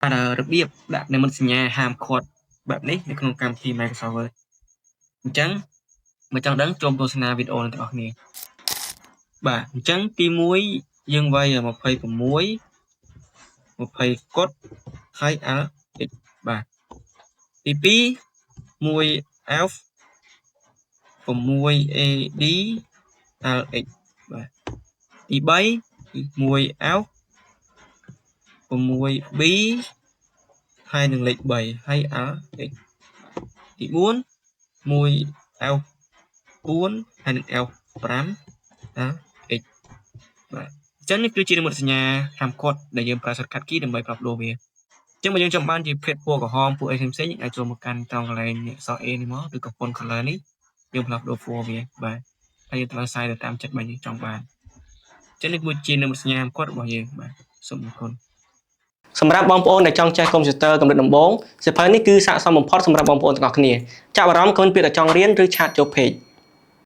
បាទរបៀបដាក់និមិត្តសញ្ញាហាមឃាត់បែបនេះនៅក្នុងកម្មវិធី Microsoft Word អញ្ចឹងបើចង់ដឹងចូលទស្សនាវីដេអូនេះទាំងអស់គ្នាបាទអញ្ចឹងទី1យើងវាយ26 20កុដហើយ Alt X បាទទី2 1 F 6 AD Alt X បាទទី3 1 F 6 B ហើយនឹងលេខ3ហើយ Alt X ទី4 1 F 4ហើយនឹង F 5 Alt X បាទអញ្ចឹងនេះគឺជានិមិត្តសញ្ញាហាមឃាត់ដែលយើងប្រើ shortcut key ដើម្បីផ្លាស់ប្ដូរវាអញ្ចឹងបើយើងចង់បានជាភេទពណ៌ក្រហមពណ៌អីផ្សេងៗយើងអាចចូលមកកាន់ត្រង់កន្លែងអក្សរ A នេះមកឬក៏ font color នេះយើងផ្លាស់ប្ដូរពណ៌វាបាទហើយយើងត្រូវ size ទៅតាមចិត្តរបស់យើងចង់បានអញ្ចឹងនេះគឺជានិមិត្តសញ្ញាហាមឃាត់របស់យើងបាទសូមអរគុណ សម្រាប់បងប្អូនដែលចង់ចេះកុំព្យូទ័រកម្រិតដំបូងសៀវភៅនេះគឺស័ក្តិសមបំផុតសម្រាប់បងប្អូនទាំងអស់គ្នាចាប់អារម្មណ៍comment ពាក្យថាចង់រៀនឬ chat ចូល page។